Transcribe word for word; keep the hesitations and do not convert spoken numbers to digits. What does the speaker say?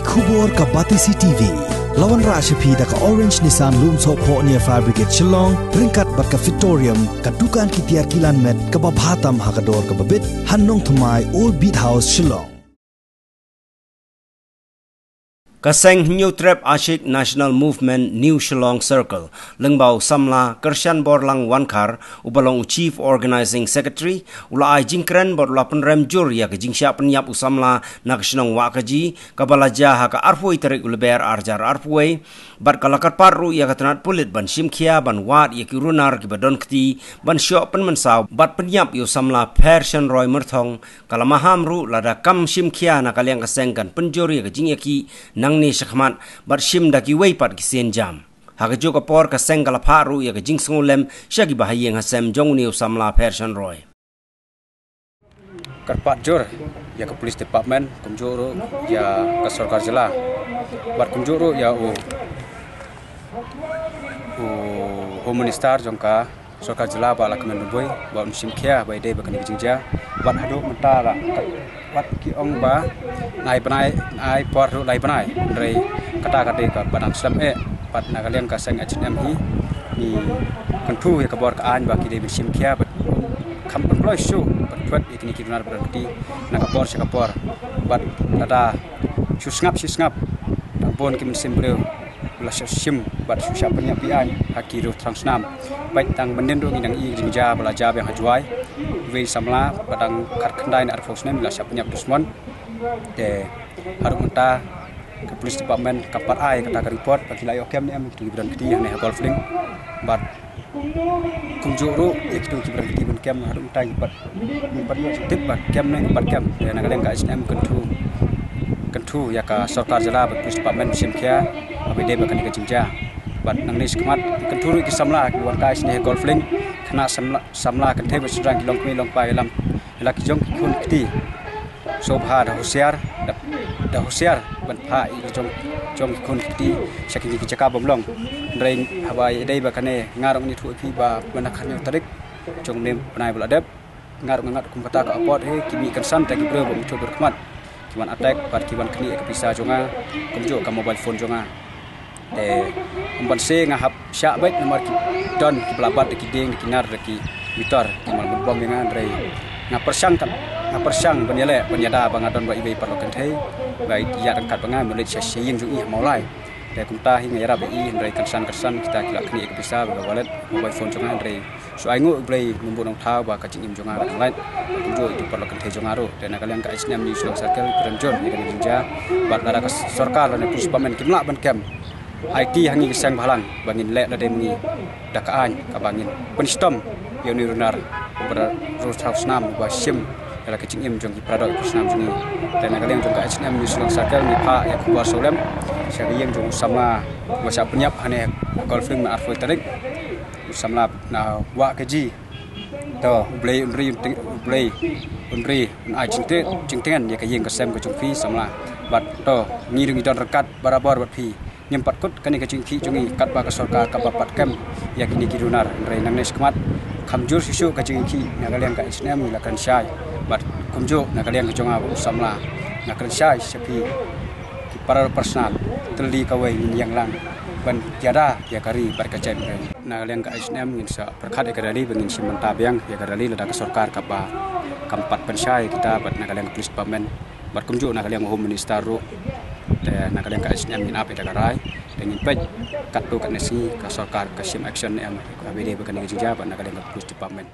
Khubor ka Batesi T V. La wanrah sha phi da ka Orange Nissan Lumsohphoh near Fire Brigade Shillong, ryngkat bad ka Victorium, ka dukan ki tiar kilan met kaba bha tam ha ka dor kaba bit, ha Nongthymmai, Old Beat House, Shillong. Ka seng Hynñiewtrep Ashik National Movement New Shillong Circle, lyngba u samla Kyrshanborlang Wankhar, uba long u Chief Organizing Secretary, u la ai jingkren bad u la pynrem jur ïa ka jingshah pynïap u samla na ka shnong Wahkaji, kaba la jia ha ka arphew tarik u Lber arhajar arphew, bad ka la kyrpad ruh ïa ka tnat pulit ban shim khia ban wad ïa ki runar kiba don kti ban shoh pynmynsaw bad pynïap ïa u samla Pher Shanroy Myrthong. Ka la maham ruh lada kam shim khia na ka liang ka seng kan pynjur ïa ka jingïakhih nangne shakhmat bad shim da kiwei pat ki sienjam. Ha kajuh ka por ka seng ka la phah ruh ïa ka jingsngewlem sha kiba ha ïing ha sem jong une u samla Pher Shanroy. Kyrpad jur ïa ka Police Department, kumjuh ruh ïa ka sorkar jylla, bad kumjuh ruh ïa u, u Home Minister jong ka sorkar jylla ba la kmen ribui ba un shim khia ba ïadei bad kane ka jingjia. Bad haduh mynta la, wat ki ong ba nai bnai, nai por ruh lai bnai, hynrei kata ka dei kaba dang slem eh. Bad na ka liang ka seng H N M hi, ngi kyntu ïa ka bor ka aiñ ba ki dei ban shim khia bad kham pynkloi shuh bad pynpait ïa kine ki runar ba don kti na ka por sha ka por. Bad lada shu sngap shu sngap, bun ki mynsiem briew la shah shim bad shu shah pynïap pynaiñ ha ki riew thrang snam. Bad tang mynnin ruh ngi dang ïohi jingjia ba la jia biang ha Jowai, iwei i samla ba dang khatkhyndai ne arphew snem la shah pynïap dusmon. Te haduh mynta ka Police Department kam pat ai kata ka report ba ki la ïoh kem ne em ïa kito kiba don kti hangne ha Golf Link. Bad kumjuh ruh ïa kito kiba don kti ban kem, haduh mynta ngi pat, ngi pat ïoh tip ba kem ne em, pat kem. Te na ka liang ka H N M kyntu, kyntu ïa ka sorkar jylla bad Police Department shim khia ba ïadei bad kane ka jingjia. Bad nangne shakhmat kyntu ruh ïa ki samla kiba wan kai shane ha Golf Link, khynnah samla, samla kynthei bad shynrang, ki longkmie longkpa ïalam ïa la ki jong ki khun kti. Sngewbha da husiar, da, da husiar ban phah ïa ki jong, jong ki khun ki kti sha kine ki jaka bym long. Hynrei haba ïadei bad kane, nga ruh ngan ïathuh ïa phi ba mynta ka hynñiew tarik jong une u bnai ba la dep, nga ruh nga ngat kum kata ka apot hi, ki mih kynsan da ki briew ba muthu byrkhmat, ki wan attack bad ki wan khniah ïa ka pisa jong nga, kumjuh ka mobile phone jong nga. Te ym banse nga hap shah beit namar ki don kiba la bat da ki dieng, da ki nar, da ki mitar, ki mal mut bom ïa nga. Hynrei nga pyrshang, kan, nga pyrshang ban ïaleh ban ïada ba nga don bad iwei i paralok kynthei ba ïaid ryngkat bad nga, ym leit sha, sha ïing jong i ha Mawlai. Te kumta hi nga ïarap ïa i, hynrei kynsan kynsan kita ki la khniah ïa ka pisa bad ka wallet, mobile phone jong nga. Hynrei shu ainguh ïa U Blei Nongbuh Nongthaw ba ka jingim jong nga ka dang lait, kumjuh ïa ki paralok kynthei jong nga ruh. Te na ka liang ka H N M New Shillong Circle ki don jur ïa kane ka jingjia. Bad lada ka sorkar lane Police Department kim lah ban kem, aiti ha ngi ki seng bhalang ba ngin leh lade ma ngi da ka aiñ kaba ngin pynshitom ïa une u runar uba riew thrang snam uba shim ïa la ka jingim jong ki paradoh ki snam jong ngi. Te na ka liang jong ka H N M New Shillong Circle ngi phah ïa ka khubor sawlem sha ka ïing jong u samla uba shah pynïap hangne ha Golf Link mynta arphew tarik, u samla na Wahkaji. To, U Blei un ri, un ting-, U Blei un ri, un ai jingtngen, jingtngen ïa ka ïing ka sem ka jong phi samla. Bad to, ngi ruh ngi don ryngkat barabor bad phi. Ngim pat kut kane ka jingïakhih jong ngi katba ka sorkar kam pat kem ïa kine ki runar. Hynrei nangne shakhmat kham jur shisha ka jingïakhih, na ka liang ka H N M ngi la kren shai. Bad kumjuh na ka liang ka jong nga u samla nga kren shai sha phi ki para personal, tylli kawei ngin ïeng lang ban ïada ïa ka ri bad ka jaitbynriew. Na ka liang ka H N M ngin sa pyrkhat ïa ka rally ba ngin shim bynta biang ïa ka rally lada ka sorkar kaba kam pat pynshai ïa kita, bad na ka liang ka Police Department bad kumjuh na ka liang u Home Minister ruh. Te na ka liang ka H N M ngin ap ïa ka rai, te ngin peit katto katne sngi ka sorkar ka shim action ne em, ka bide ba kane ka jingjia bad na ka liang ka Police Department.